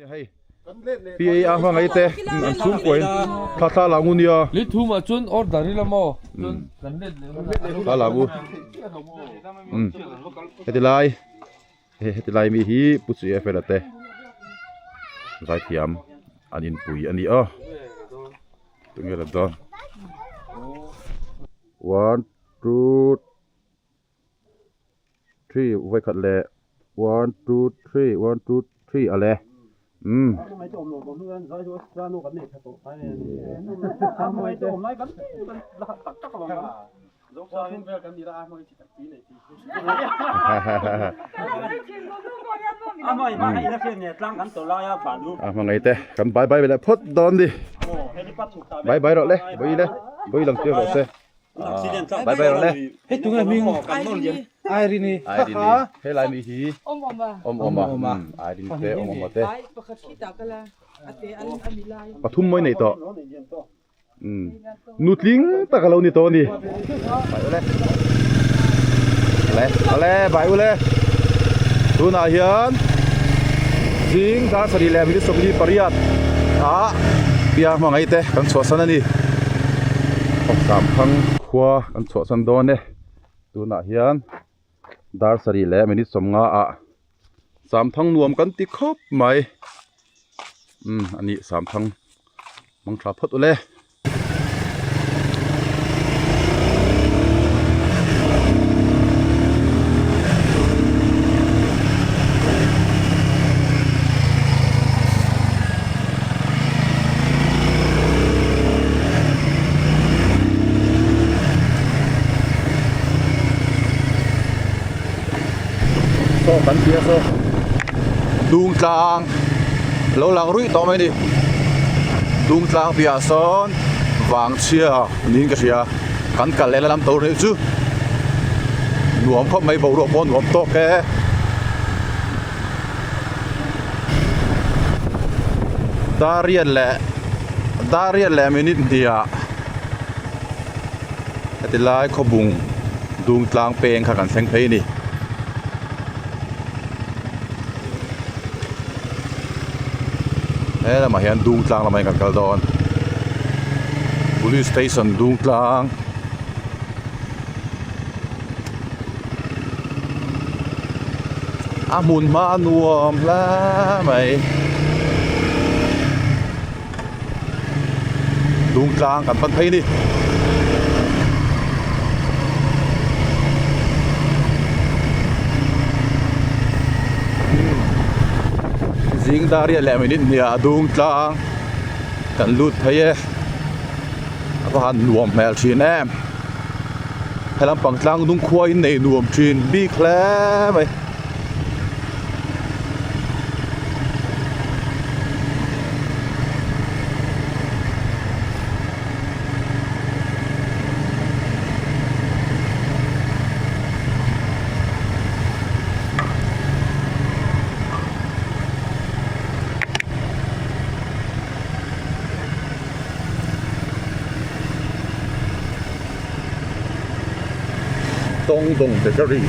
Hei PA a hmangaih te an chhungkua in thla thla la ngu nia. Li thum ah chuan order ila maw chuan kan let leh hunah. Thla la ngu. Heti lai heti lai mi hi Pu Chuia fela te zaithiam an inpui a ni a. Tunge la dawn. One two three vawikhat leh one two three one two three a le umm. A hmangaih te kan bye bye leh phawt dawn ni bye bye rawh le vawi le vawi lang tir rawh se. Bye bye rawh le. Hei tunge hming Irene Irene he lai mi hi awm awm a Irene te awm awm a te pathum mai nei tawh nutling tak a lo ni tawh a ni bye ule le ale bye ule tunah hian zing dar sarih leh minute sawmli pariat ah biak hmangaih te kan chhuahsan a ni. Samthang khua kan chhuahsan dawn e tunah hian dar sarih leh minute sawmnga ah Samthang nuam kan ti khawp mai umm a nih Samthang hmang tha phawt ule. Saw kan tia saw dung tlang lo lang ruih tawh mai a ni dung tlang piahah sawn vang chhia niin ka hria kan kal leh la lam to rih chu nuam khawp mai boruak pawh nuam tawk e. Dariat leh Dariat leh minute hniah heti lai khawbung dung tlang peng kha kan thleng phei a ni. He lamah hian dung tlang lamah hian kan kal dawn police station dung tlang. A hmun hma a nuam hle mai dungtlang kan pan phei a ni. Zing dar riat leh minute hniah dungtlang kan lut phei e a va han nuam hmel thin em. Helam pang tlang dung khua in nei nuam thin bik hle mai. Dong Dong Bakery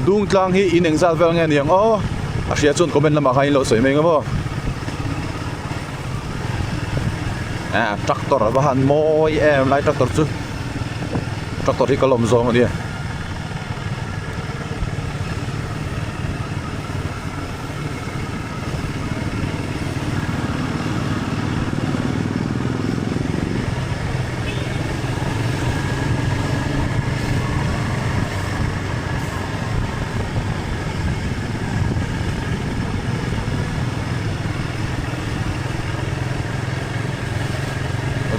Dung tlang hi in engzat vel nge niang aw a hria chuan comment lamah khan in lo sawi mai ang aw ah tractor a va han mawi em lai tractor chu tractor hi ka lawm zawng a nia.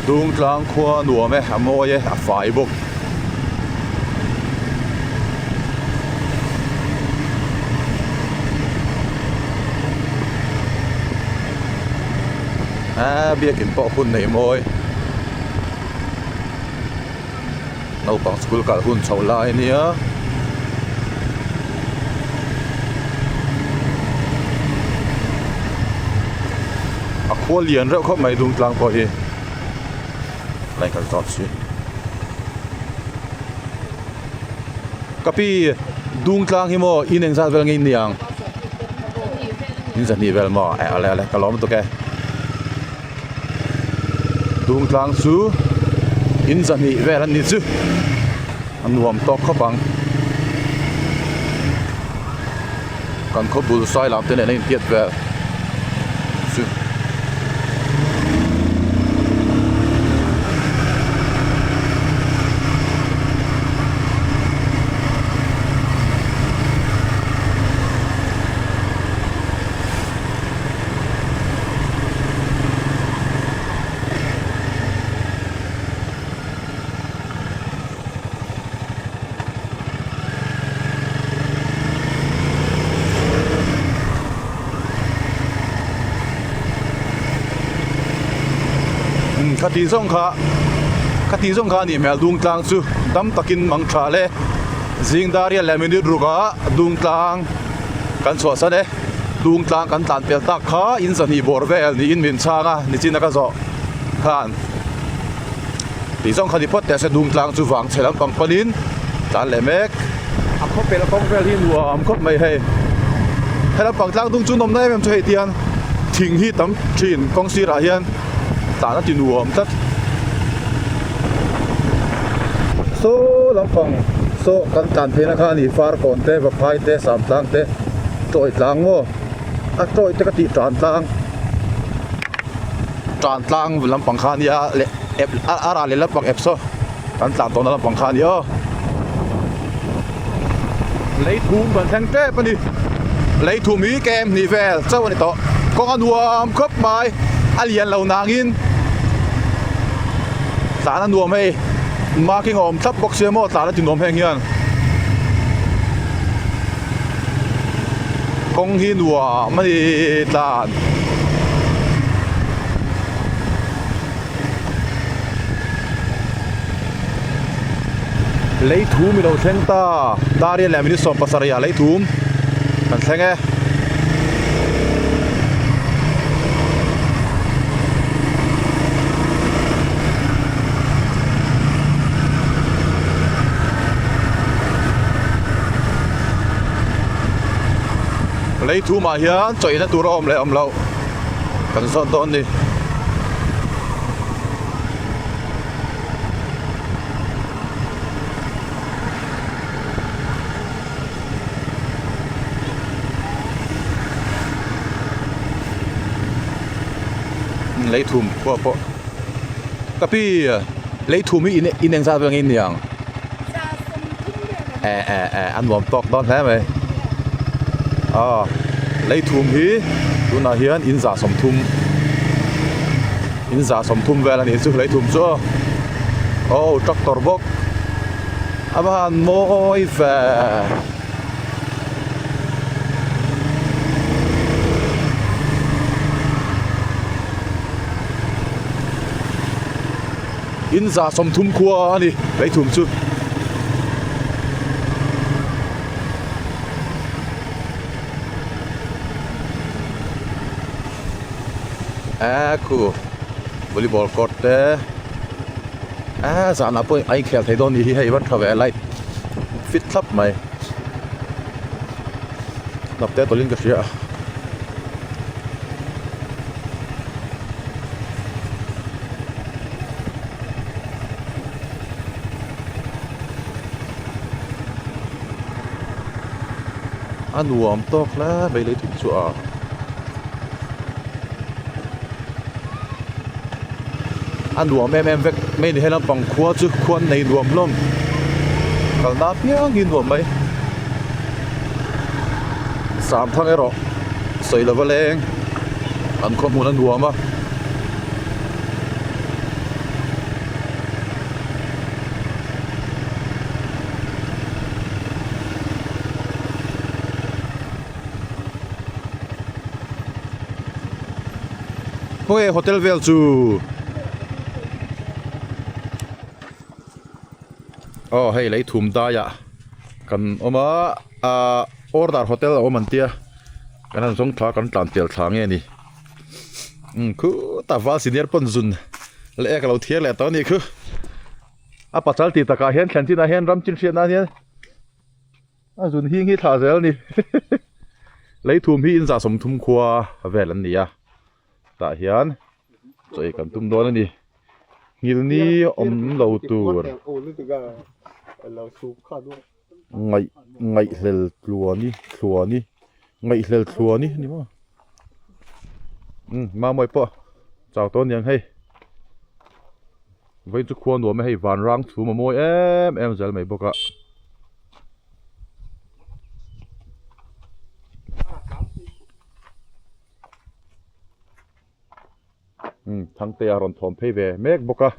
Dungtlang khua a nuam e a mawi e a fai bawk. Aaa biakin pawh hun nei mawi naupang school kal hun chhoh lai ania. A Khua lian reuh khawp mai Dungtlang pawh hi line kan zawt si. Ka pi Dungtlang hi maw in engzat vel nge in ni ang? In zahnih vel maw? Eh awle awle ka lawm lutuk e. Dungtlang chu in zahnih vel an ni chu a nuam tawk khawp ang. Kan khaw bul sai lam te nen a intiat vel chu. Khati zawng kha khati zawng kha a nih hmel Dungtlang chu dam takin mang tha le zing dar riat leh minute ruk ah Dungtlang kan chhuahsan e Dungtlang kan tlan pel tak kha in zahnih bawr vel niin min chhang a nichin a ka zawh khan. Tih zawng kha ni phawt teh se Dungtlang chu vang chhe lampang panin tlan leh mek. A khawpel kawng vel hi nuam khawp mai hei. He lampang tlang dung chu nawmna em em chu hei tiang thing hi tam thin kawng sirah hian tlan a ti nuam tlat. Saw lampang saw kan tlan phei na kha a ni Farkawn te Vaphai te Samtlang te Tawih tlang maw a tawih te ka tih tan tlang. Tan tlang lampang kha a nia leh ep a ral leh lampang ep saw kan tlan tawhna lampang kha a ni aw lei thum kan thleng tep a ni lei thum hi kem hnih vel chauh a ni tawh kawng a nuam khawp mai a lian lo nangin tlan a nuam hei marking a awm thlap bawk sia maw tlan a ti nuam heng hian kawng hi nuam a ni tlan. Lei thum i lo thleng ta Darian leh minute 17 ah lei thum kan thleng e. Lei thumah hian chawihna tur a awm leh awm loh kan zawt dawn a ni. Lei thum khua pawh ka pi lei thum hi in in engzat vel nge in niang eh eh eh a nuam tawk dawn hle mai aw lei thum hi tunah hian in zah 30 in zah 30 vel a nih chu lei thum chu aw aw tractor bawk a va han mawi ve. In za 30 khua a ni lei thum chu. Eee khu volleyball court te eee zanah pawh a inkhel thei dawn ni hi hei va tha ve light fit thlap mai hnap te tawlhin ka hria a. A nuam tawk hle mai lei thum chu a. A nuam em em vek mai ni he lampang khua chu khuan nei nuam hlawm kalna apiang hi nuam mai. Samthang erawh sawi lova leng an khaw hmun a nuam a. Khawnge hotel vel chu aw hei lei thum daiah kan awm a ahh order hotel a awm an tia kan han zawng thla kan tlan pel thla nge ni. Umm khutah val senior pawn zun leh ek a lo thiar leh tawh a nih khu. A pachal tih takah hian thlen chinah hian ram chin hriat nan hian a zun hing hi thlah zel a ni. Leithum hi inzah 30 khua vel an ni a, tah hian chaw ei kan tum dawn a ni. Nghilhni awm lo tur. Ngaih ngaihhlel tluani thluani ngaihhlel thluani a ni maw umm Mamawi pawh chau tawh aniang hei vawiin chu khua nuam e hei vanrang chhum a mawi em em zel mai bawk a. Umm Thangtea a rawn thawm phei ve mek bawk a.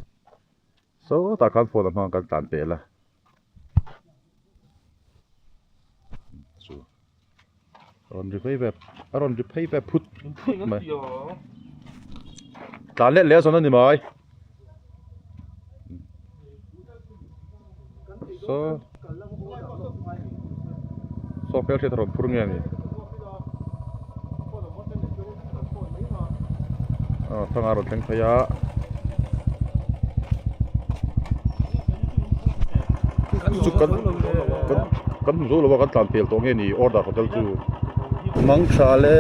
Sawtah khan phone a hmang kan tlan pel a. Chu a rawn ri phei ve a rawn ri phei ve phut phut mai. Tlan leh leh zawn a ni mai. Saw saw hmelhriat a rawn phur nge a ni. Aw thanga a rawn thleng phei a. Chu kan kan kan hmu zo lo a kan tlan pel tawh nge ni order hotel chu. Mangtha le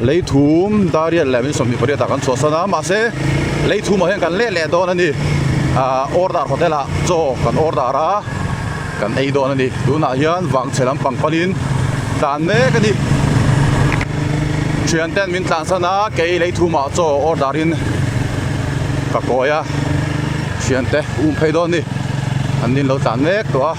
Leithum Dariat leh min 28 ah kan chhuahsan a mahse Leithum ah hian kan leh leh dawn a ni ah order hotel ah chaw kan order a kan ei dawn a ni tunah hian vangchhe lampang panin tlan mek a ni thian ten min tlansan a kei Leithum ah chaw order in ka kawi a thian te um phei dawn a ni an nin lo tlan mek tawh a.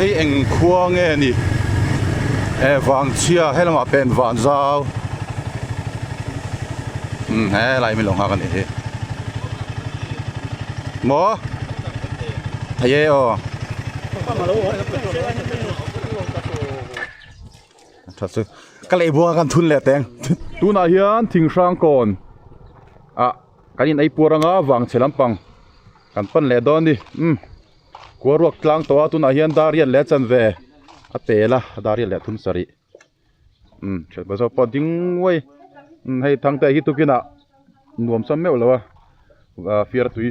Hei eng khua nge ni e vangchhia helamah pen van zau. Umm helai min lo nghak a nih hi maw thei e aw tha chu ka lei buanga kan thun leh teng tunah hian thing hrang kawn ah kan in ei puar anga vang chhe lampang kan pan leh dawn a ni umm khua ruak tlang tawh a tunah hian dar riat leh chanve a pel a dar riat leh thum sarih. Umm thian pa zawk pawh ding nguai umm hei thangte hi tukin ah nuam sam meuh lo a ah fiara tui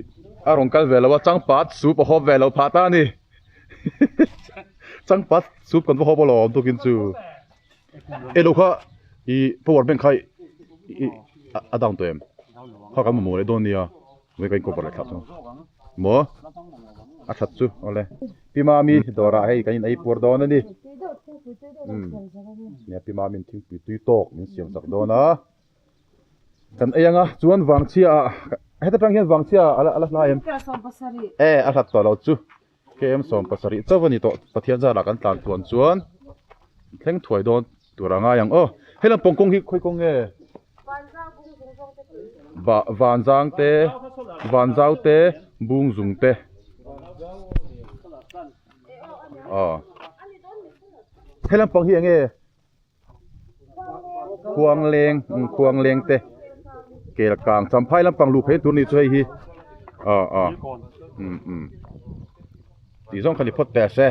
a rawn kal ve lo a changpat soup a hawp ve lo phah ta a ni changpat soup kan va hawp alawm tukin chu elo kha ih power bank kha ih a down tawh em kha kan mamawh leh dawn nia vawi ka in cover leh thlap chu maw a that chu awle. Pi Mami dawrah hei kan in ei puar dawn a ni. Umm nia Pi Mami'n thingpui tui tawk min siam chak dawn a. Kan ei anga chuan vangchhia ah heta tang hian vangchhia a la hlai em? E a hlat tawh lo chu KM 70 chauh a ni tawh Pathian zarah kan tlan tluan chuan thleng thuai dawn tur a ngai ang aw. Hei lampang kawng hi khawi kawng nge? Vanzang te Vanzau te Bungzung te aw he lampang hi enge Khuangleng Khuangleng te Kelkang Champhai lampang luh phei tur a nih chu hei hi aw aw um um tih zawng kha ni phawt teh se.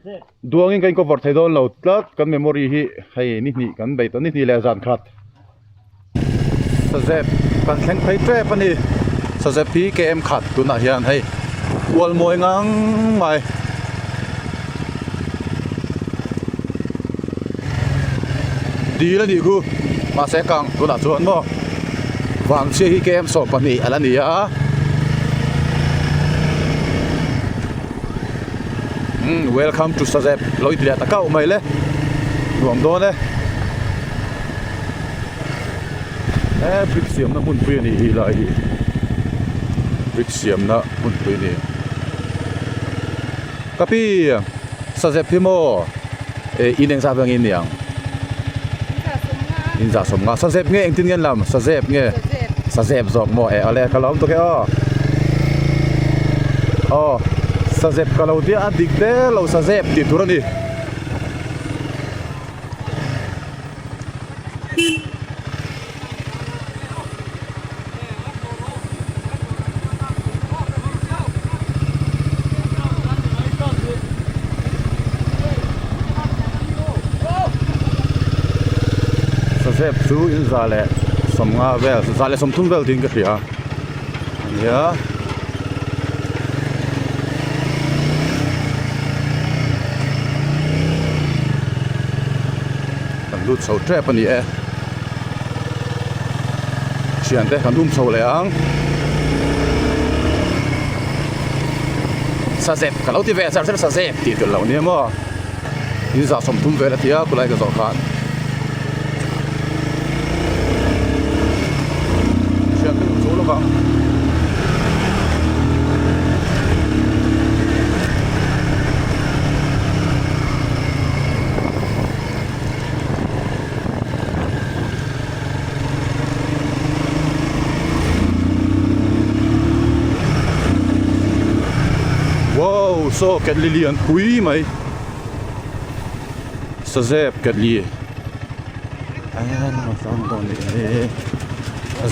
Duangin ka in cover thei dawn lo tlat kan memory hi hei ni hnih kan bei tawh ni hnih leh zan khat. Sazep kan thleng phei tep a ni. Sazep hi KM khat tunah hian hei ual mawi ngang mai. Dil a nih khu mahse kang tunah chuan maw vangchhia hi KM 12 a la ni a. Umm welcome to Sazep lo inti leh ta kauh mai le nuam dawn e he brick siamna hmunpui a nih hi lai hi brick siamna hmunpui a ni ka pi Sazep hi maw eh in engzah veng in ni ang in zah sawm nga Sazep nge engtin nge an lam Sazep nge Sazep zawk maw eh awle ka lo awm tuk e aw aw Sazep ka lo tia a dik der lo Sazep tih tur a ni. Sazep chu in za leh sawmnga vel za leh sawmthum vel tiin ka hria ania. Kan lut chho tep a ni e. Thiante kan um chho leh ang. Sazep ka lo ti ve char char sazep tih tur lo nia maw. In zah 30 vel a ti a kulai ka zawh khan. Thiante um chho lawk ang. Wow saw ketli lian pui mai sazep ketli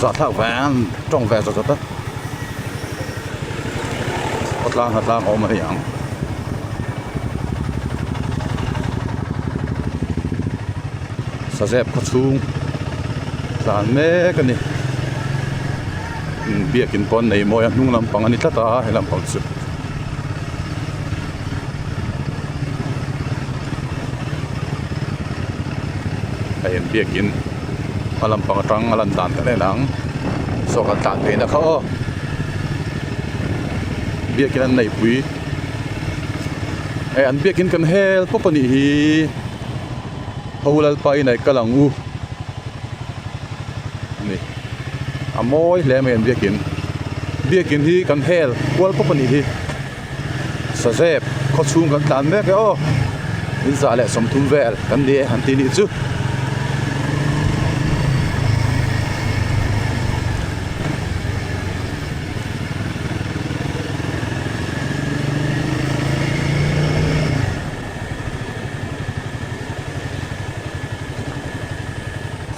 zahthlak vang tawng ve zawt zawt a khawtlang khatlang a awm a ni ang. Sazep khaw chhung tlan mek a ni biakin pawh an nei mawi a hnung lampang a ni tlat a he lampang chu. Hei an biakin hma lampang atang a lan dan kan en ang saw kan tlan phei na kha aw biakin an neihpui. Hei an biakin kan hel pawp a nih hi ho lalpa in a kal ang u a ni a mawi hle mai an biakin biakin hi kan hel kual pawp a nih hi sazep khaw chhung kan tlan mek e aw in zah leh 30 vel kan ni e han tih nih chu.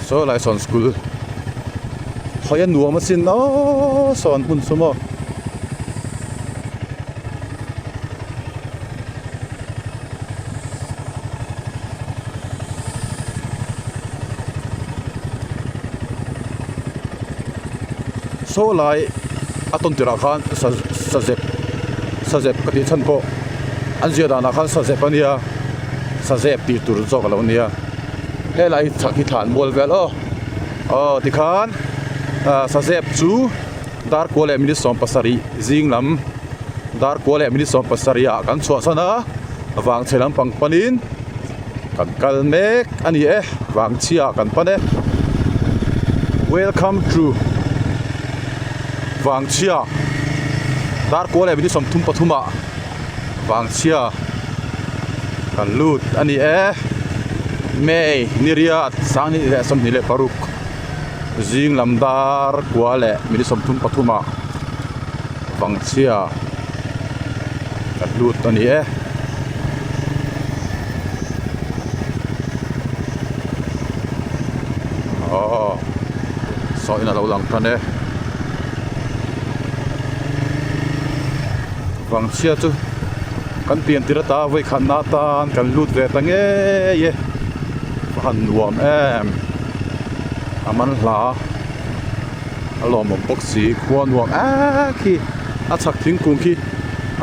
Saw lai sawn school hawi a nuam asin aww sawn hmun chu maw. Saw lai a tawn tirah khan sa sazep sazep ka tih chhan pawh an zia danah khan sazep a nia sazep tih tur zawk a lo nia helai hi chhak hi thlan mual vel aw aw tikhan ah sazep chu dar kua leh minute 17 zing lam dar kua leh minute 17 ah kan chhuahsan a vangchhe lampang panin kan kal mek a ni e vangchhia kan pan e welcome to vangchhia dar kua leh minute 33 ah vangchhia kan lut a ni e May ni riat sanghnih leh 26 zing lam dar kua leh minute 33 ah vangchhia kan lut a ni e. Aww saw in a lo lang tan e vangchhia chu. Kan pian tir ata vawikhatna atan kan lut ve ta ngei e a han nuam em a man hla a lawmawm bawk si khua nuam ek hi a chhak thingkung khi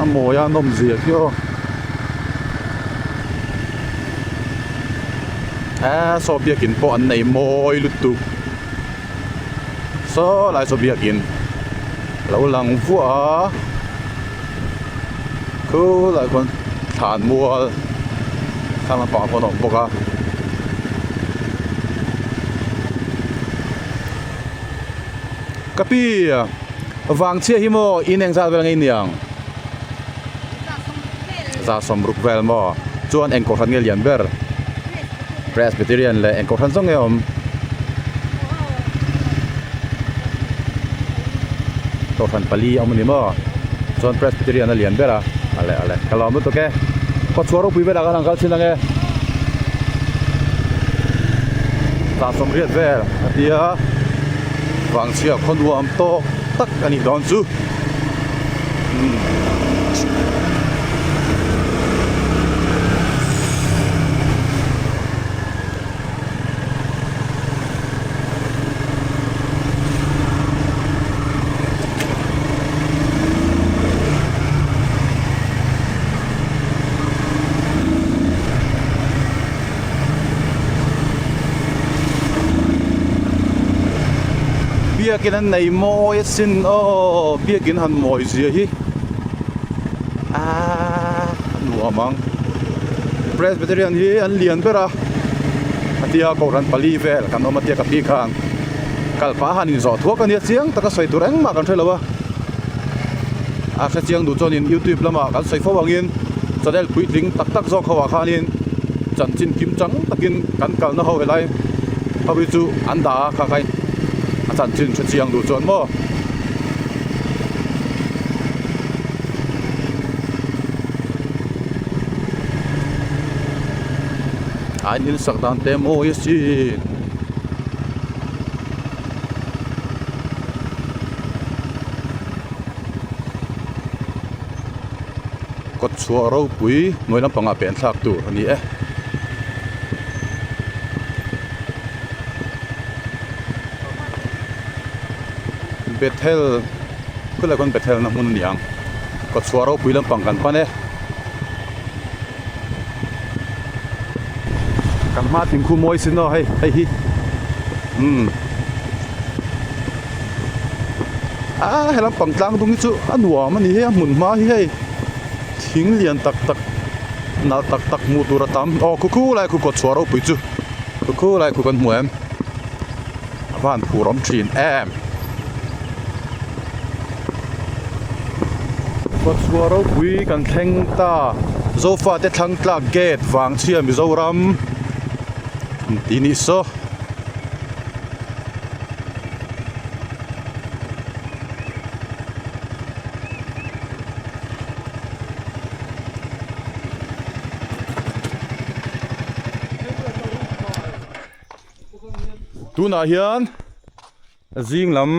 a mawi a nawm zia khi aw eee saw biakin pawh an nei mawi lutuk saw lai saw biakin lo lang vuah a khulai khuan thlan mual thlang lampangah khuan a awm bawk a. Ka pi vangchhia hi maw in engzat vel nge niang za sawmruk vel maw chuan eng kohhran nge lian ber Presbyterian leh eng kohhran zawng nge awm kohhran pali a awm a ni maw chuan Presbyterian a lian ber a ale ale ka lawm lutuk e khawchhuah ropui velah khan an kal thin ang e za sawmriat vel a ti a vangchhia khaw nuam tawk tak a nih dawn chu. Biakin an nei mawi asin aw biakin han mawi zia hi aaa a nuam ang Presbyterian hi an lian ber a a tia kohhran pali vel kan awm a tia ka pi khan kal pah a han inzawh thuak a nia chiang taka sawi tur engmah kan hre lo a a hre chiang duh chuanin youtube lamah kan sawi fo angin channel puitling tak tak zawk ho ah khanin chanchin kim chang takin kan kalna ho helai ho hi chu an dah a kha kha a chanchin hre chiang duh chuan maw. A in sak dan te mawi asin. Kawt chhuah ropui hnuai lampangah pen thlak tur a ni e. Bethel khulai khawn Bethel na hmun a ni ang kawt chhuah ropui lampang kan pan e. Kan hma thingkhu mawi sin aw hei hei hi umm ah he lampang tlang dung hi chu a nuam a ni hei a hmun hma hi hei thing lian tak tak nalh tak tak hmuh tur a tam aw khu khu lai khu kawt chhuah ropui chu khu khu lai khu kan hmu em a van phur awm thin em. Kawtchhuah ropui kan thleng ta Zofate thlang tlak gate Vangchhia Mizoram tih nih saw. Tunah hian zing lam.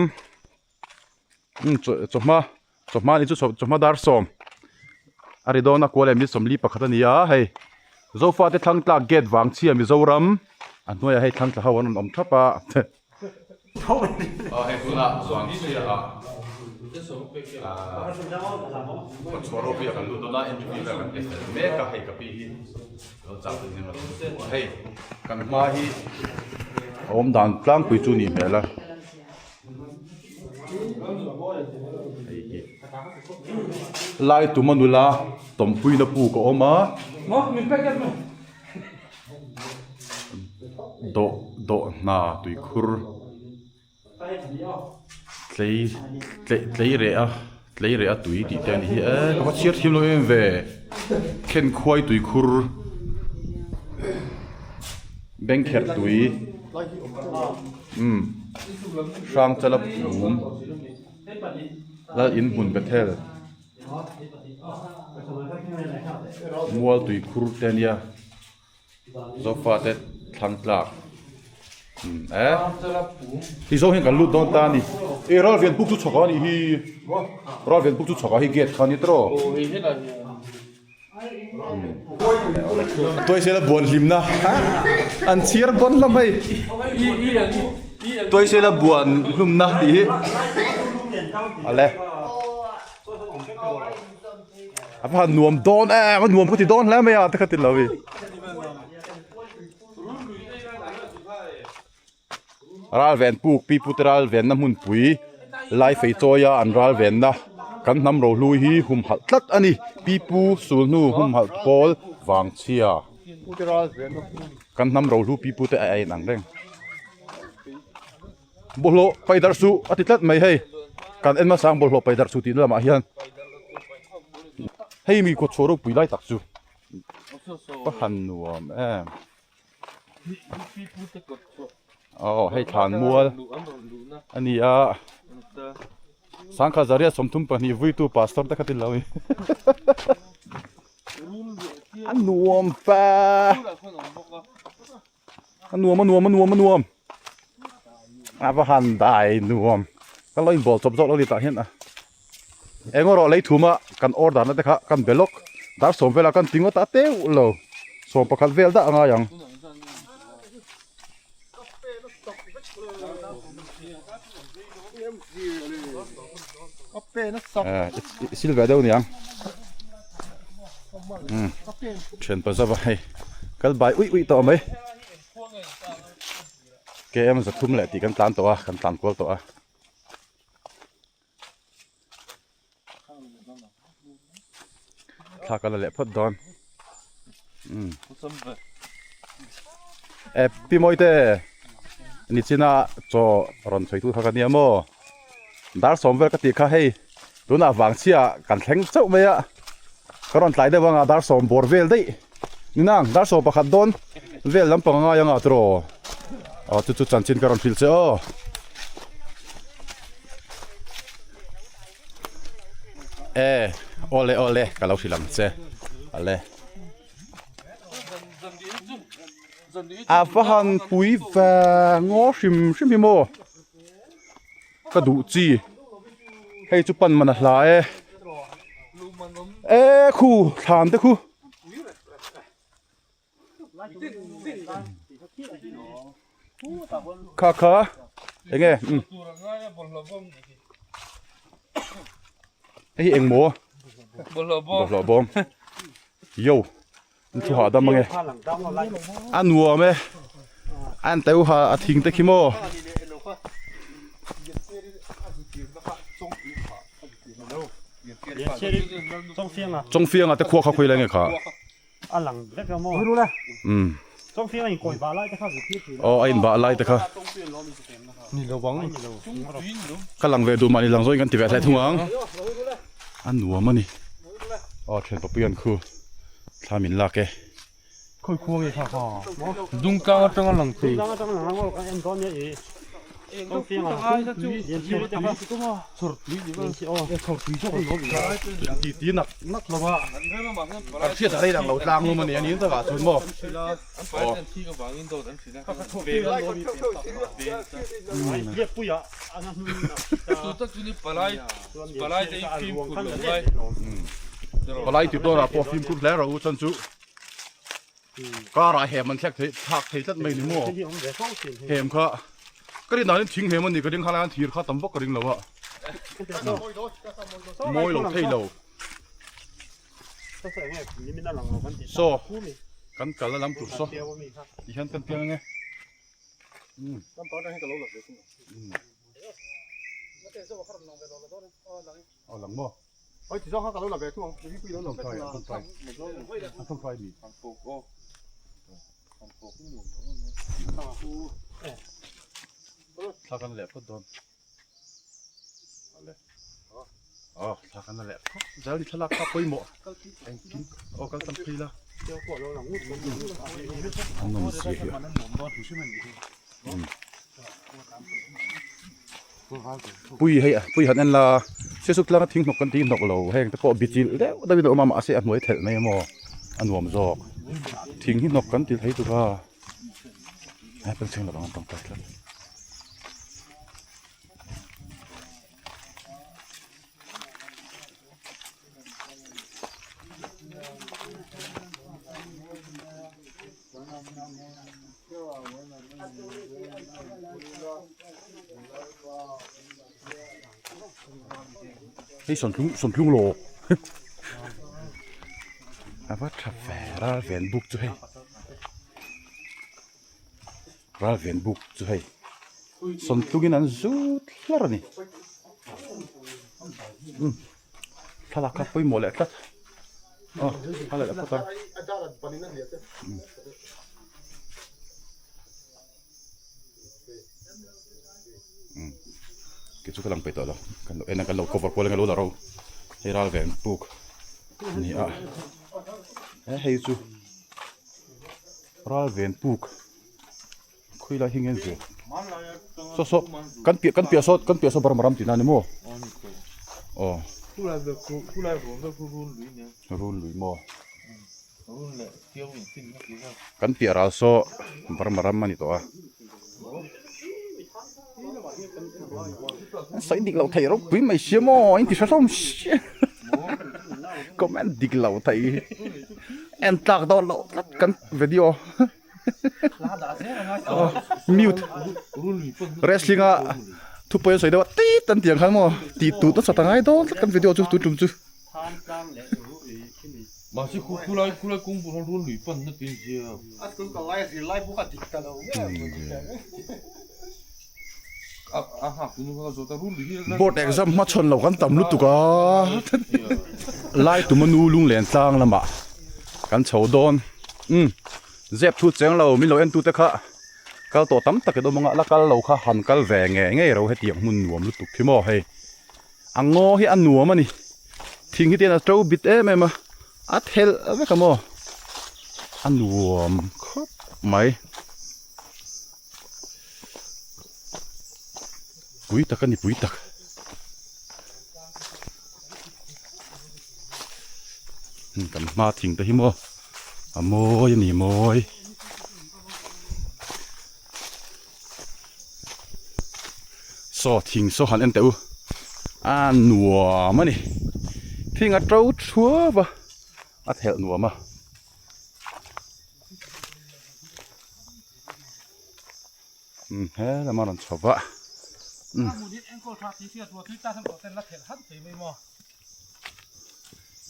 Umm chawhma chawhma ni chu chawhma dar sawm a ri dawn a kual leh mi sawmli pakhat a ni a hei zofa te thlang tlak gate vang chhia mizoram a hnuaiah hei thlang tla ho an rawn awm thap a aw hei tunah vang chhia ah ahh chhuah ropui ah kan lut dawn a entry fee vel kan pe fel mek a hei ka pi hi lo chak in hei kan hma hi a awm dan tlangpui chu nih hmel a. Lai tuma nula tawmpuina puk a awm a dawh dawh hna tuikhur tlei tlei reh a tlei reh a tui tih te a ni hi e ka va chhiar thiam lo em ve khenkhuai tuikhur bengkherh tui. Umm Hrangchala phum lal in hmun Bethel mual tui khur te ania zofa te thlang tlak umm eh ti zawng hian kan lut dawn ta a ni eh ralven puk chu chhawk a nih hi ralven puk chu chhawk a hi gate kha a ni tawh. Tuaisela buan hlimna an chhiar bawn hlawm hei Tuaisela buan hlumna tih hi ale a va han nuam dawn em a nuam ka ti dawn hle mai a te kha ti lo hi Ral ven puk pi pute ral venna hmunpui lai fei chawia an ral venna kan hnam rohlui hi humhalh tlat a ni pi pu sul hnu humhalh pawl vang chhia kan hnam rohlu pi pute a en ang reng bawlhhlawh pai darh suh a ti tlat mai hei kan en hmasang bawlhhlawh pai darh suh tihna lamah hian hei mi kawtchhuah ropui lai tak chu ka han nuam em. Aw hei thlan mual a ni a sangkha zaria 32 vuitu pastor te kha ti lo hi a nuam pa a nuam a nuam a nuam a nuam a va han dai nuam ka lo inbawl chawp zawk lo ni tah hian a Eng erawh lei thuma kan order na te kha kan be lawk dar sawm velah kan ti ngawt a teuh lo 11 vel dah a ngai ang. I sil ve deuh niang thian pa zava hei kal bai uih uih tawh mai km 300 leh tih kan tlan tawh a kan tlan kual tawh a. Thla ka la leh phawt dawn. Um. E pi mawi te nichina chaw rawn sawi tu kha ka nia maw dar sawm vel ka tih kha hei tunah vang chhia kan thleng chauh mai a ka rawn tlai deuh anga dar sawm bawr vel daih ni nang dar sawm pakhat dawn vel lampang a ngai anga tiraw aw chu chu chanchin ka rawn hrilh che aw. E awle awle ka lo hrilh ang che ale a va han pui ve ngaw hrim hrim hi maw ka duh chi hei chu pan man a hla e e khu thlan te khu. Kha kha enge um hei hi eng maw bawlhhlawh bawm yo an thu hahdam ange a nuam e an teuh ha a thing te khi maw. Chawngfianga te khua kha khawi lai nge kha. A lang vek a maw? Umm. Chawngfiang a inkawi bah lai te kha zirtir thin a. Aw a inbah lai te kha. Ni lo bang. Ka lang ve duh mahni lang zawngin kan ti ve thlai thung ang. A nuam a ni. Aw thian papuian khu thla min lak e. Khawi khua nge kha kha. Dungtlang atanga lang thei. Dungtlang atanga lang ang kan en dawn nia i. Ti ti nak nak lo a kan hriat a rei lang lo tlang lum a ni a ni takah chuan maw Palai tih dawnah pawh fimkhur hle rawh u chuan chu Car ah hem an thlek thei thlak thei tlat mai ni maw hem kha ka rin danin thing hem a ni ka ring kha lai thir kha tam vak ka ring lo a mawi lo thei lo saw kan kal na lam tur saw ti hian kan piang ange aw lang maw. Oi ti zawng kha ka lo la ve thung ang mi pui lo lang thai an thai an thong thai mi an puk aw an puk in nuam thla kan leh phawt dawn ale aw thla kan la leh phawt zel ni thlalak kha pawimawh engkim aw kal tam phei la an nawm zia hi Pui hei pui han en la siasuk tlanga thing hnawk kan tih hnawk lo heng te pawh bichilh deuh deuh in a awm a mahse a hnuai thelh mai emaw a nuam zawk thing hi hnawk kan ti thei tuk a he pen chhing lovang an tawngtai tlat. Hei sawntlung sawntlung law a va tha ve ral ven buk chu hei ral ven buk chu hei sawntlung in an zut hlar a ni umm thlalak kha pawimawh leh tlat aw thlalak leh phawt ang. Kei chu ka lang peih tawh lo kan lo en a kan lo cover kual ang a lo la ro hei ral ve ang puk a ni a he hei chu ral ven puk khawi lai hi nge an zir saw saw kan piah kan piah saw kan piah saw burma ram tihna a ni maw aw rul lui maw. Kan piah ral saw Burma ram a ni tawh a. An sawi dik loh thei ropui mai sia maw in ti hre hlawm sia comment dik lo thei en tlak dawn loh tlat kan video mute wrestling a thupawi an sawi deuh a tit an tih ang khan maw tih tut nasa ta ngai dawn tlat kan video chu tun tum chu. Mahse khu khulai khulai kawng pawh hian rul lui pan na tih a inzia. A school kal lai a zir lai bawk a dik ta lo nge a rawn ti teh reng. A a nghak tunu kha ka zawt a rul lui hi Board exam hmachhawn lo kan tam lutuk a lai tuma nu lunglen tlang lamah kan chho dawn umm zep thu cheng lo min lo en tute kha kal tawh tam tak in awm ang a la kal lo kha han kal ve ngei ngei ro hetiang hmun nuam lutuk hi maw hei. A ngaw hi a nuam a ni thing hi te hian a to bit em em a a thelh vek a maw a nuam khawp mai pui tak a ni pui tak kan hma thing te hi maw a mawi a ni mawi. Saw thing saw han en teh u a nuam a ni thing a to thuap a a thelh nuam a. Umm he lama rawn chho va umm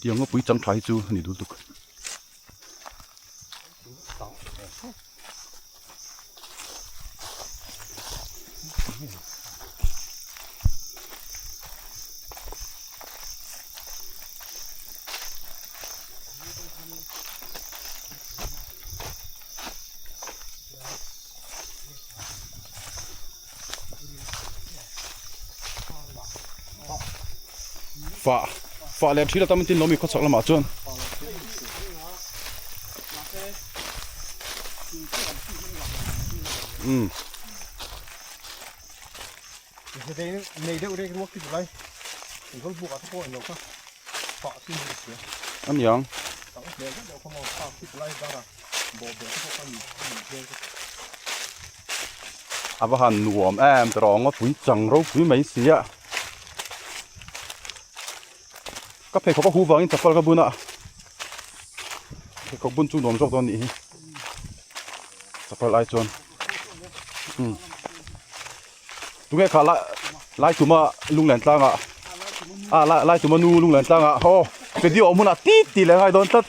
tiang ngawpui chang tha hi chu a ni dul tuk. Fah fah leh thil a tam tin lawmi khawchhak lamah chuan. Umm. A niang. A va han nuam em tawh rawh ngawt pui chang ropui mai si a. Ka pheikhawk a hu vangin chapal ka bun a pheikhawk bun chu nuam zawk dawn nih hi chapal ai chuan umm tunge kha lai lai tuma lunglen tlangah ah lai lai tuma nu lunglen tlangah aw video awm hunah tit tih leh ngai dawn tlat.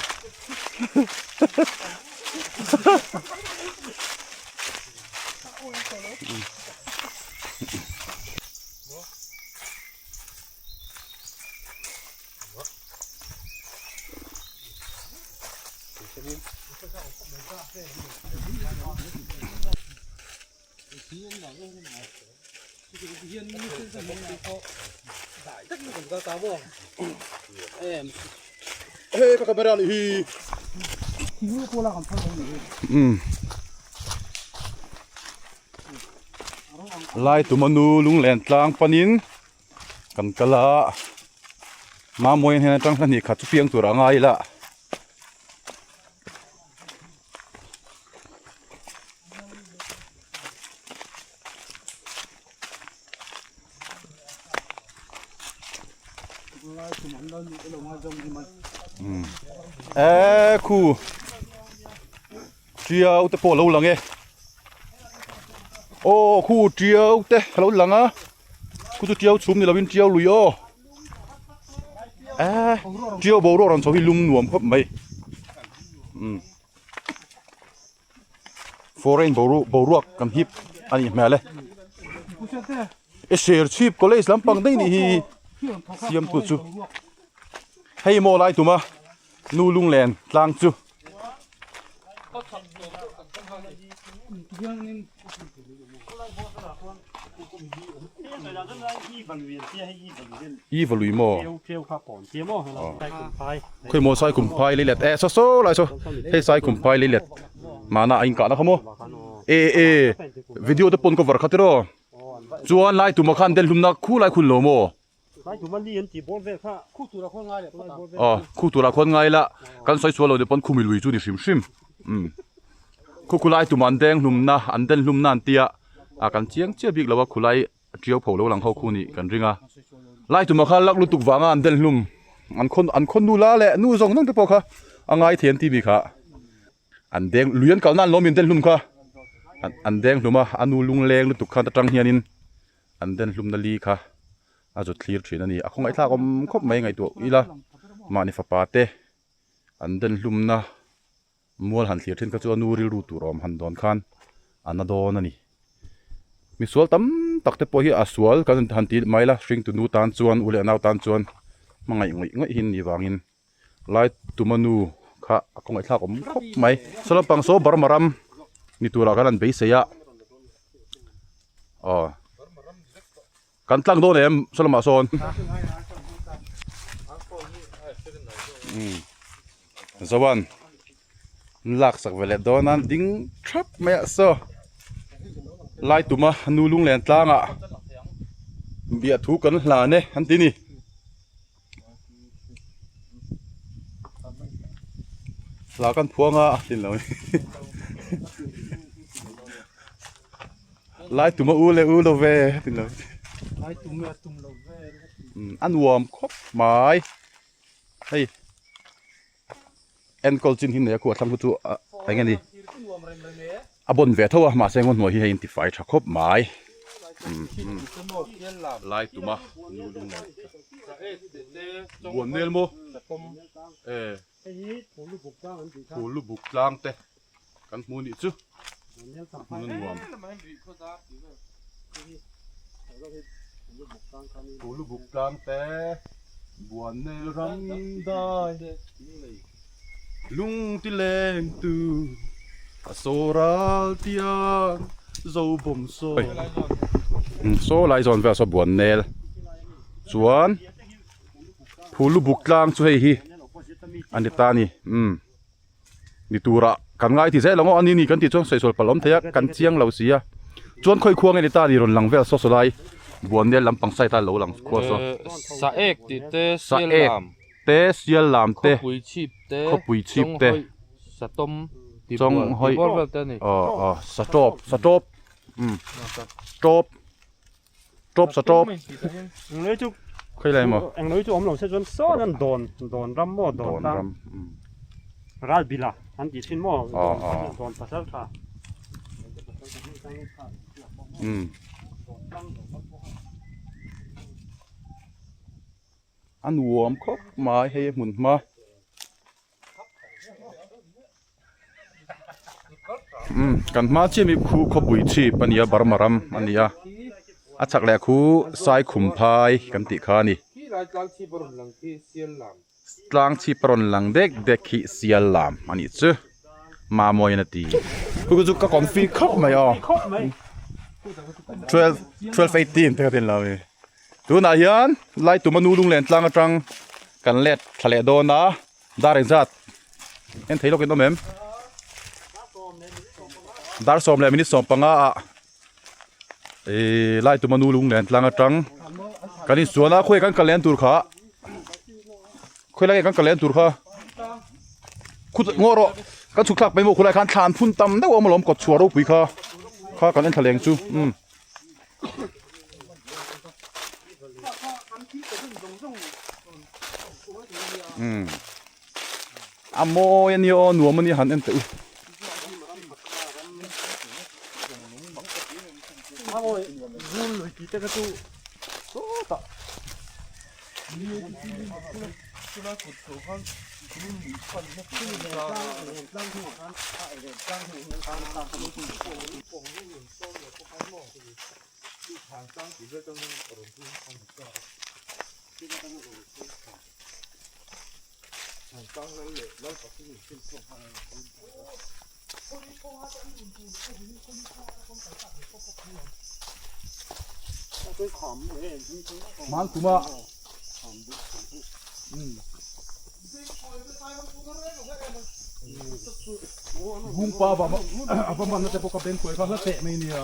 Hei ka camera nih hi. Umm. Lai tumanu lunglen tlang panin Kan kal a, Mamawia hnen atang hla hnih khat chu piang tur a ngai ila. E khu Tiau te pawh a lo lang e. Aw khu tiau te a lo lang a. Khu chu tiau chhum ni lovin tiau lui aw. Eh, ṭiau boruak rawn chho hi lum nuam khawp mai. Umm. Foreign boru boruak kan hip a nih hmel e. E Serchhip college lampang daih nih hi siamtu chu. Hei maw lai tuma nu lunglen tlang chu. I va lui maw? Khawi maw sai kum phai lei let e saw saw lai saw hei sai kum phai lei let mahna a inkahna kha maw e e video te pawn cover kha tiraw chuan lai tuma khan den hlumna khu lai khun lo maw aw khu tura khawn ngai la kan sawi sual lo ni pawn khumi lui chu ni hrim hrim umm khu khu lai tuma an deng hlumna an den hlumna an tia a kan chiang chiah bik lo a khulai A ṭiau pho lo lang ho khu nih kan ring a. Lai tuma kha lak lutuk vanga an den hlum an khaw an khaw nula leh nu zawng zawng te pawh kha a ngai thei an ti mi kha. An deng lui an kalna an lawm in den hlum kha an an deng hlum a a nu lungleng lutuk khan atang hianin an den hlumna li kha a zut thlir thin a ni. A khawngaihthlak awm khawp mai ngaihtuah ila mahni fapa te an den hlumna Mual han thlir thin kha chu a nu rilru tur awm han dawn khan a na dawn a ni. Misual tam tak te pawh hi a sual kan han ti mai la, hringtu nu tan chuan u leh nau tan chuan hmangaih ngawih ngawih hi ni vangin lai tuma nu kha a kawngaihthlak awm khawp mai. Saw lampang saw Burma ram ni turah khan an beisei a, aw kan tlang dawn em saw lamah sawn. Zoan lak sak ve leh dawn a ding thap mai a saw lai tuma nu lunglen tlangah biah thu kan hlan e an ti ni hla kan phuang a tin lo lai tuma u leh u lo ve tin lo a nuam khawp mai. Hei enkawl chin hi nei a khuh a thlang khu chu a eng nge ni a bawn ve tho a mahse ngaw hnuai hi hei in tifai tha khawp mai lai tuma nu lung nei buan nel maw e phul lu buk tlang te kan hmu nih chu hmun a nuam phul lu buk tlang te buan nel ram dai lung ti leng tu a saw ral tiang zo bawm saw saw lai zawn vel saw buan nel chuan phul lu buk tlang chu hei hi a ni ta a ni umm. Ni turah kan ngai ti zel ang aw a ni ni kan tih chuan sawisawl palh awm thei a kan chiang lo si a chuan khawi khuang nge ni ta ni rawn lang vel saw saw lai buannel lampang side a lo lang khua saw Sa ek tih te sa ek te sial lam te khawpui chhip te khawpui chhip te sa tawm chawng hawi tibua vel te a ni aw aw sa tawp sa tawp um tawp Tawp sa tawp. Englei chu Khawi lai maw? Englei chu awm lo se chuan sawn an dawn dawn ram maw dawn tlang ral bila an tih thin maw dawn pasal tha. A nuam khawp mai hei hmun hma. Umm kan hma chiah mi khu khawpui chhip a ni a Burma ram a ni a a chhak leh khu Saikhum phai kan tih kha a ni tlang chhip a rawn lang dek dek hi sial lam a nih chu Mamawiin a ti chu chu ka confi khawp mai aw 12 12 18 te ka tin lo a ni. Tunah hian lai tuma nu lunglen tlang atang kan let thla leh dawn a dar engzat en thei lawk in awm em dar sawm leh minute sawm panga ah ihh lai tuma nu lunglen tlang atang kan insuan a khawi kan kal leh tur kha khawi lai nge kan kal leh tur kha khut ngaw rawh kan chhuk thlak mai maw khulai khan thlan phun tam deuh a awm alawm kawt chhuah ropui kha kha kan en thla leng chu umm. Umm a mawi a nia aw nuam a nia han en teh u. Man kuma Bungpa va a va man na te pawh ka beng kuai kha hla teh mai nia.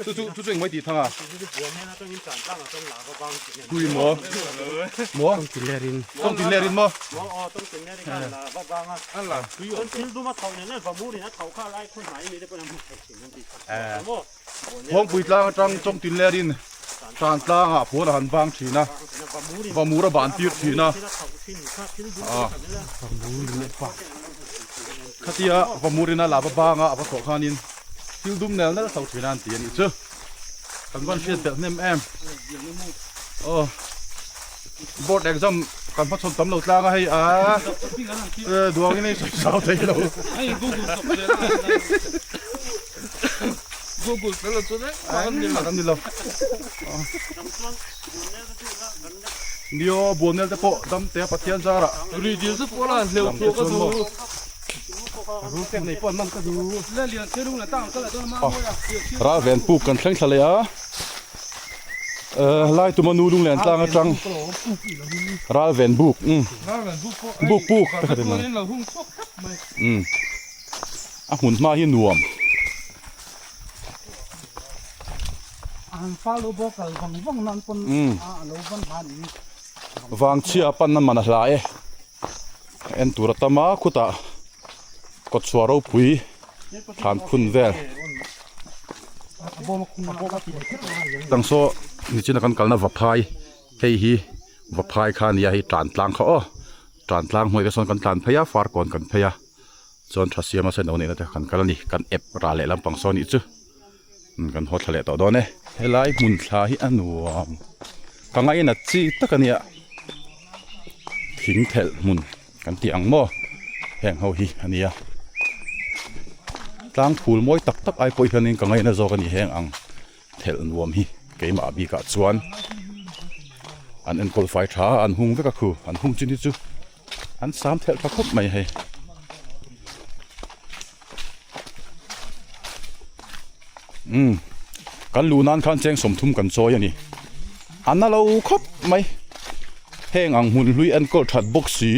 Chu chu chu chu engmai tih thang a. Kui maw? Maw? Tawng tin lerin. Tawng tin lerin maw? Thawngpui tlang atang tawng tin lerin tan tlangah phuan a han vang thin a, vamur a ban tir thin a. Khatia vamurin a lava banga a va thawh khanin thil dum nel nel chho thin a an ti a nih chu. Kan van hriat belh hnem em. Aw board exam kan hmachhawn tam lo tlang a hei a duangin hei sawi zau thei lo. Google fel lo chuan engmah an ni lo. An ni lo. Nio buanel te pawh dam te a Pathian zarah. Ri dil chu pawh la hleuh thuak a duh. Ralven puk kan thleng thla leh a, lai tuma nu lunglen tlang atang Ralven buk umm buk puk te kha tin ang umm a hmun hma hi nuam. Umm vangchhia panna man a hla e. En tur a tam a khutah kawtchhuah ropui thlan phun vel tang saw nichina kan kalna vaphai hei hi vaphai kha a nia hei tan tlang kha aw tan tlang hnuai te sawn kan tlan phei a farkawn kan phei a chuan tha siama sen lo neihna te kan kal a ni kan ep rah leh lampang saw a nih chu kan haw thla leh tawh dawn e helai hmun thla hi a nuam ka ngainat chi tak a nia thing thelh hmun kan tih ang maw heng ho hi a nia tlang phul mawi tak tak ai pawh hianin ka ngaina zawk a ni heng ang thelh nuam hi keimah bikah chuan an enkawl fai tha a an hung vek a khu an hung chin hi chu an sam thelh tha khawp mai hei. Umm kan luh nan khan cheng 30 kan chawi a ni a na lo khawp mai heng ang hmun hlui enkawl that bawk si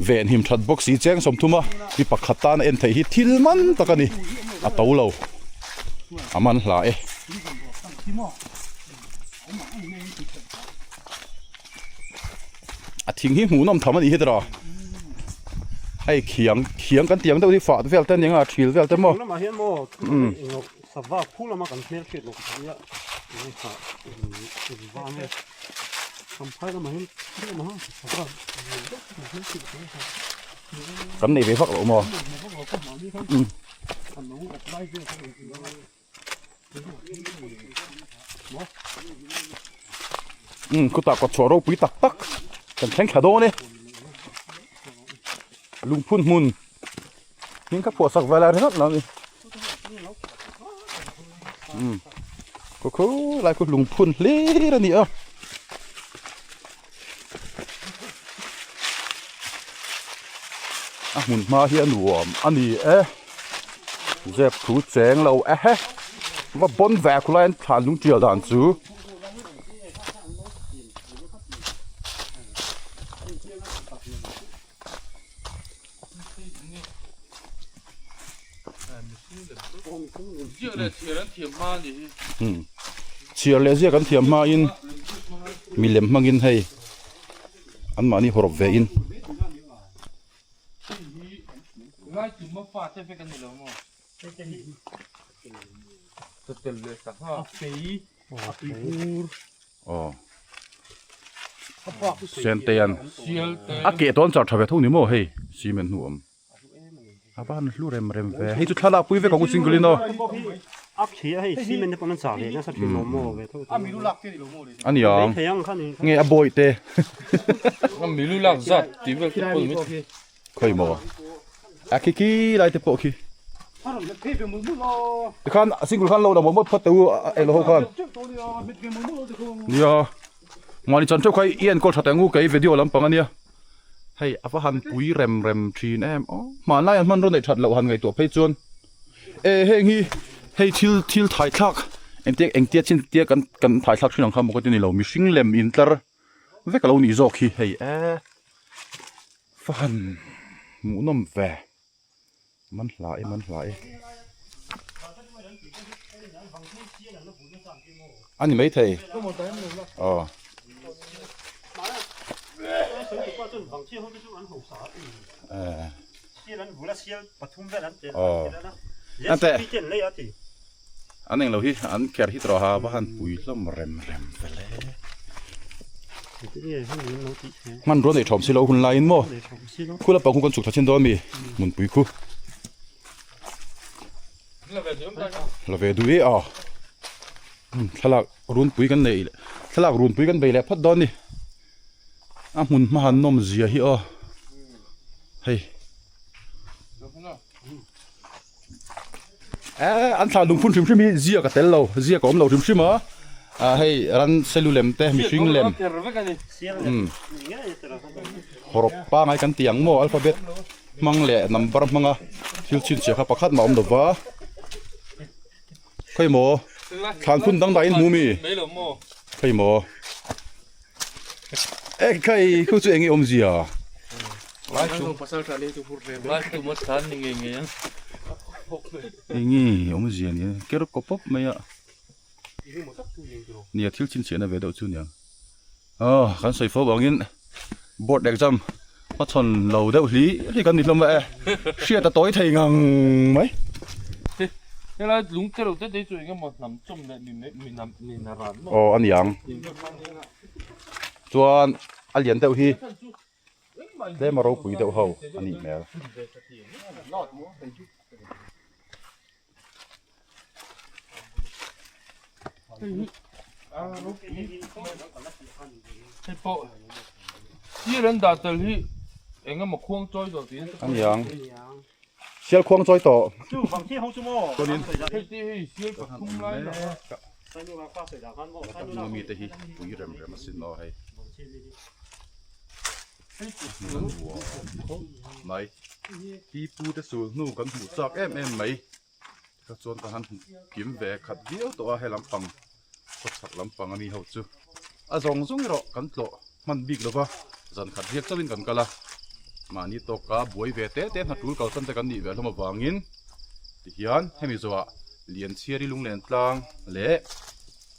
venhim that bawk si cheng 30 a mi pakhat tan a en theih hi thil man tak a ni a to lo a man hla e. A thing hi hmuhnawm tham a nih hi tiraw hei khiang khiang kan tih ang deuh hi fah vel te ania thil vel te maw lamah hian maw sava khu lama kan hmel hriat loh nia champhai lamah hian sava kan nei ve vak loh maw Umm khutah kawtchhuah ropui tak tak kan thleng thla dawn e lungphun hmun hming kha phuah sak vel a ringawt lo a ni umm khaw khaw lai khu lungphun hlir a ni a. A hmun hma hi a nuam a ni e zep thu cheng lo e he va bawn ve khulai an thlan lung tial dan chu. Chhiar leh ziak an thiam hmain milem hmangin hei anmahni hawrawp ve in. Aw Senteian a keh tawn char tha ve tho ni maw hei cement hnu awm. A va han hlu rem rem ve. Hei chu thlalak pui vek ang u single in aw. A ni ang. Nge a bawi te. Khawi maw? A khi khi lai te pawh khi. Tikhan single khan lo la mawlh mawlh phawt teh u eng lo ho khan. Nia. Mahni chan theuh kha i enkawl tha teh ang u kei video lampang ania. Hei a va han pui rem rem thin em aw hmanlai an hmanraw neih that loh han ngaihtuah phei chuan e heng hi hei thil thil thai thlak engtia engtia chin tia kan kan thai thlak thin ang kha maw ka ti ni lo mihring lem in tlar vek a lo nih zawk hi hei e va han hmuhnawm ve. Man hla e man hla e. A ni maithei. Aw. Aw. Ante. An englo hi an kher hi tawh a va han pui hlawm rem rem vele. Hmanrua nei thawm si lo hun laiin maw khu lampang khu kan chhuk thla chin dawn a mi hmunpui khu. La ve duh e a thlalak runpui kan nei thlalak runpui kan bei leh phawt dawn a ni a hmun hma han nawm zia hi aw hei. Eh an thlah lungphun hrim hrim hi ziak a tel lo ziak a awm lo hrim hrim a ah hei ran selu lem te mihring lem umm hawrawp pangai kan tih ang maw alphabet hmang leh number hmanga thil chhinchhiah kha pakhat mah a awm lo va khawi maw thlan phun dang dahin hmu mi khawi maw eh khai khu chu eng nge awmzia eng nge awmzia ni ker kaw pawp mai a nia thil chhinchhiahna ve deuh chu niang aw kan sawi fo vangin board exam hmachhawn lo deuh hli hli kan ni hlawm a e hriat a tawi thei ngang mai. Helai lung te reuh te te chu engemaw hnam chawm leh mi mi na ran maw. Aw a ni ang. Chuan a lian deuh hi tlem a ropui deuh ho a nih hmel. Hei pawh sial an dah tel hi engemaw khuang chawi tawh tiin a ni ang sial khuang chawi tawh hei te hei sial pathum lai lah a mi te hi pui rem rem asin aw hei mai pi pu te sul hnu kan hmuh chak em em mai kha chuan ka han hmu kim ve khat viau tawh a he lampang khawchhak lampang a mi ho chu a zawng zawng erawh kan tlawh hman bik lova zan khat riak chauhin kan kal a mahni tawka buai ve te te hna tul kalsan te kan nih ve hlawm avangin tihian hemi zawhah Lianchhiari lunglen tlang leh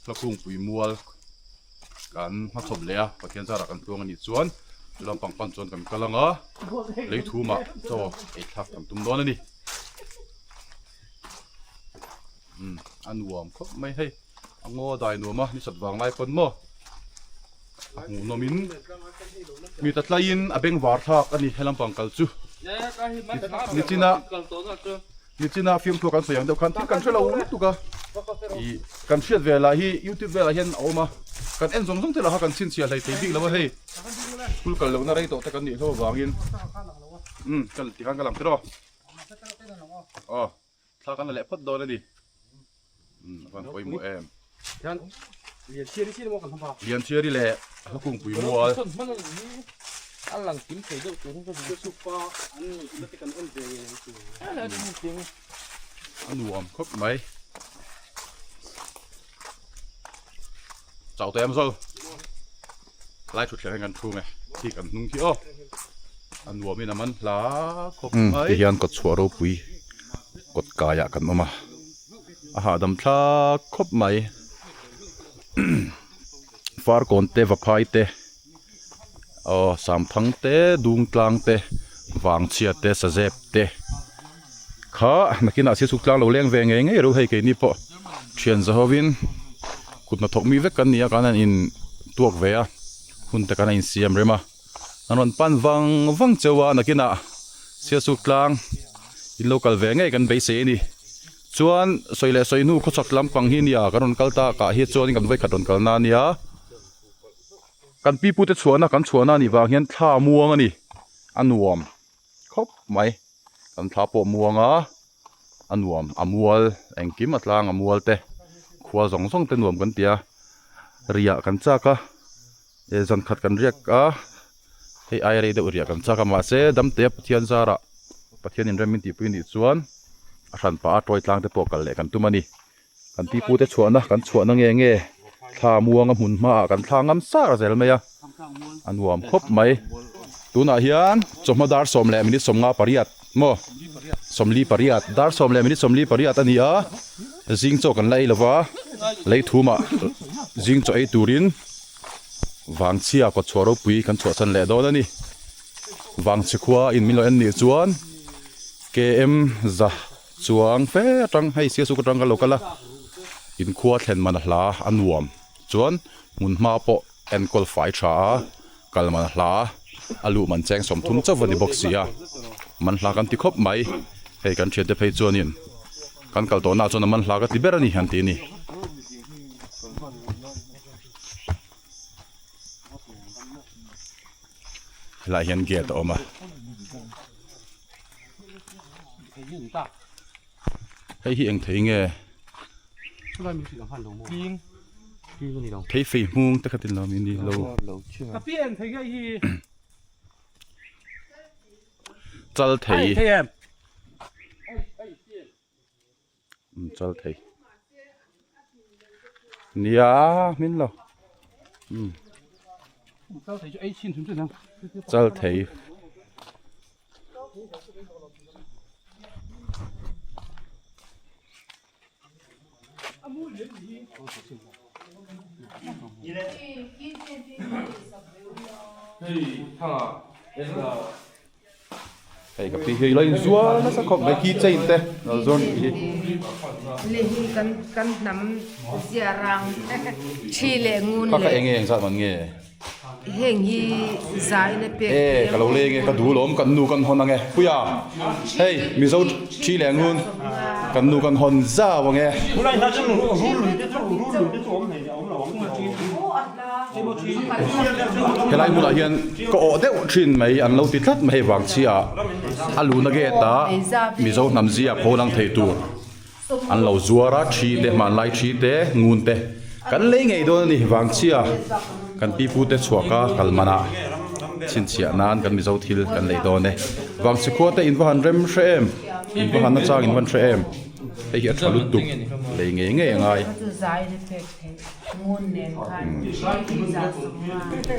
Hlakungpui mual kan hmachhawp leh a Pathian zarah kan tluang anih chuan chu lampang pan chuan kan kal ang a lei thumah chaw ei thlak kan tum dawn a ni umm a nuam khawp mai hei a ngaw dai nuam a ni sat vang lai pawn maw a hmuhnawm in mi ta tlaiin a bengvar thlak a ni he lampang kal chu nichina. Nichina fiamthu kan sawi ang deuh khan thil kan hre lo lutuk a, ih kan hriat ve lah hi youtube velah hian a awm a, kan en zawng zawng te lah kha kan chhinchhiah hlei thei bik lo a hei school kal lohna rei tawh te kan nih hlauh avangin umm kal ti khan ka lang tiraw aw thla kan la leh phawt dawn a ni umm a van pawimawh em. Lianchhiari leh Hlakungpui mual. A nuam khawp mai. Chau teh em zo. Lai thutthleng hian kan thu nge khi kan hnung khi aw. A nuam in a man hla khawp mai. Tihian kawtchhuah ropui kawt kaiah kan awm a. A hahdam thlak khawp mai farkawn te vaphai te aw samthang te dungtlang te vangchhia te sazep te kha nakinah siachhuk tlang lo leng ve ngei ngei ro hei keini pawh thian zahovin kut hnathawk mi vek kan ni a kan han in tuak ve a hun te kan a insiam rem a an rawn pan vang vang cheu a nakinah siachhuk tlang. In lo kal ve ngei kan beisei a ni. Chuan sawi leh sawi hnu khawchhak lampang hi nia kan rawn kal tak ah hi chuan kan vawikhat rawn kalna a nia. Kan pi pute chhuahna kan chhuahna a nih vang hian thla muang a ni a nuam khawp mai. Kan thla pawh muang a a nuam a mual engkim a tlang a mual te khua zawng zawng te nuam kan ti a riah kan chak a eh zan khat kan riak a hei ai rei deuh riah kan chak a mahse damtea Pathian zarah Pathian inrem min tihpui nih chuan a hran pah a tawi tlang te pawh kal leh kan tum a ni. Kan pi pute chhuahna kan chhuahna nge nge thla muanga hmun hmaah kan thla ngam sar zel mai a, a nuam khawp mai. Tunah hian chawhma dar sawm leh minute sawmnga pariat maw sawmli pariat dar sawm leh minute sawmli pariat a ni a, zing chaw kan la ei lova lei thumah zing chaw ei turin vangchhia kawtchhuah ropui kan chhuahsan leh dawn a ni. Vangchhe khua in min lo en nih chuan KM za. Chuang fe atang hei Siasuk atang ka lo kal a, inkhua thlen man a hla a nuam chuan hmun hma pawh enkawl fai tha a, kal man a hla a luh man cheng sawmthum chauh a ni bawk si a, man hla kan ti khawp mai, hei kan thiante phei chuanin kan kal tawhnaah chuan a man hla ka ti ber a ni an ti a ni. Helaiah hian gate a awm a. Hei hi eng thei nge? Thei fei hmung te kha tin lo mi ni lo. Chal thei. Chal thei. Nia hmin lo. Chal thei. Hei ka pi hi lo in zuar nasa khawp mai key chain te lo zuar nih hi. Le hi kan kan hnam zia rang thi leh ngun leh. Kha kha enge eng zat man nge. Heng hi zai na pek E ka lo leng e ka duh lawm kan nu kan hawn ange puia hei mizo thi leh ngun kan nu kan hawn zau ange. Helai hmunah hian ka awh deuh thin mai an lo ti tlat mai hei vang chiah a luna gate ah Mizo hnam zia pho lang thei tur an lo zuar a thi te hmanlai thi te ngun te kan lei ngei dawn a ni vang chiah kan pi pu te chhuak a kal manah chhinchhiah nan kan Mizo thil kan lei dawn e vangchhe khua te in va han rem hre em in va han nachang in va han hre em hei hi a tha lutuk lei ngei ngei a ngai.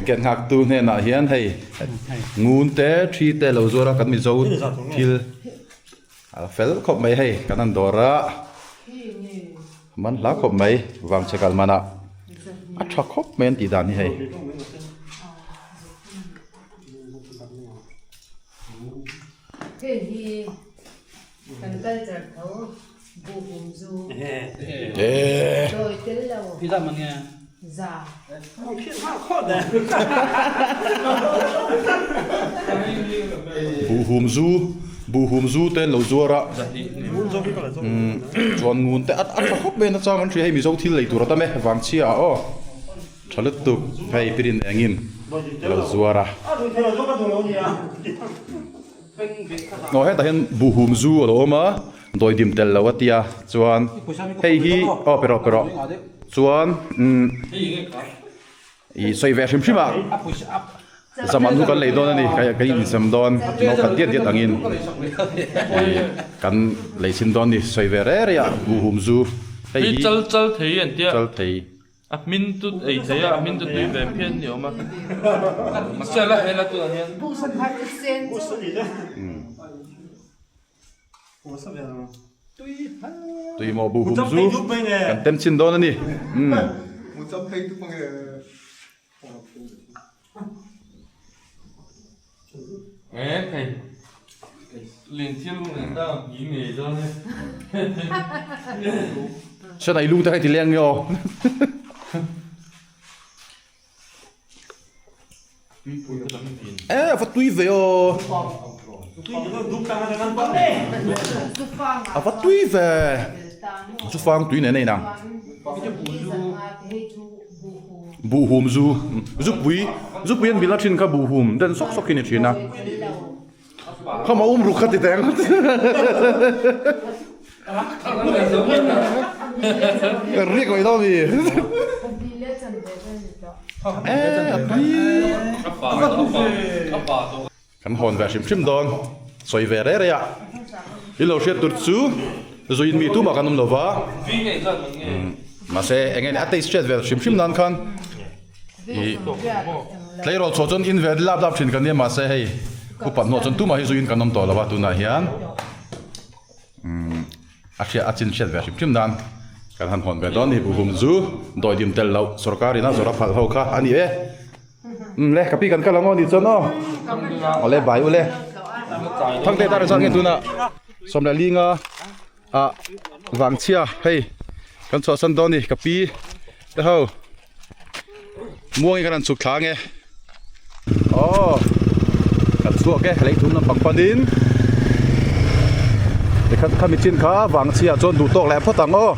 Ken nghak tu hnenah hian hei ngun te thi te lo zuar a kan Mizo thil a fel khawp mai hei kan han dawr a man hla khawp mai vangchhe kal manah a tha khawp mai an tih dan hi hei. Kan culture tho buhhum zu Eh. dawi tel lo za. Buhhum zu buhhum zu te an lo zuar a umm chuan ngun te a a tha khawp mai a nachang an hria hei mizo thil lei tur a tam e vangchhia ah aw tha lutuk hei pirin engin a lo zuar a. Aw hetah hian buhhum zu a lo awm a dawidim tel lo a tia chuan hei hi aw pe rawh pe rawh chuan umm ih sawi ve hrim hrim ah zaman hu kan lei dawn a ni kan inzam dawn no khat diat diat angin ih kan lei chhin dawn a ni sawi ve reh reh ah buhhum zu hei hi chal chal thei an tia chal thei. A hmin chu ei thei a, a hmin chu tui ve phian ni awm a. Mahse a la hel a tunah hian. Tui maw bu hum zu kan tem chhin dawn a ni. Sanai lung te kha i ti leng nge aw. E va tui ve aw. A va tui ve chufang tui nen a inang buhhum zu zupui zupui an bilh a thin kha buhhum den sawk sawk hi a ni thin a khama um ruk kha ti teh ang riak mai dawn a ni e a tui Kan hawn ve hrim hrim dawn, sawi ve rei rei a, i lo hriat tur chu zuin mi tumah kan awm lo va, mahse eng nge a taste hriat ve hrim hrim nan khan i tleirawl chhuah chuan in ve lap lap thin kan nia mahse hei upat hnuah chuan tumah hi zuin kan awm tawh lo va tunah hian a hriat a chin hriat ve hrim hrim nan kan han hawn ve dawn a ni buhhum chu dawidim tel loh sorkar ina zawrh a phalh ho kha a ni e. Um le ka pi kan kal ang aw ni chuan aw awle bai ule thangte tar chuan nge tuna sawm leh linga ah vangchhia hei kan chhuahsan dawn ni ka pi te ho muangin kan han chhuk thla ange aw kan chhuak e lei thum lampang panin tikhan khami chin kha vangchhia chuan duh tawk leh phawt ang aw.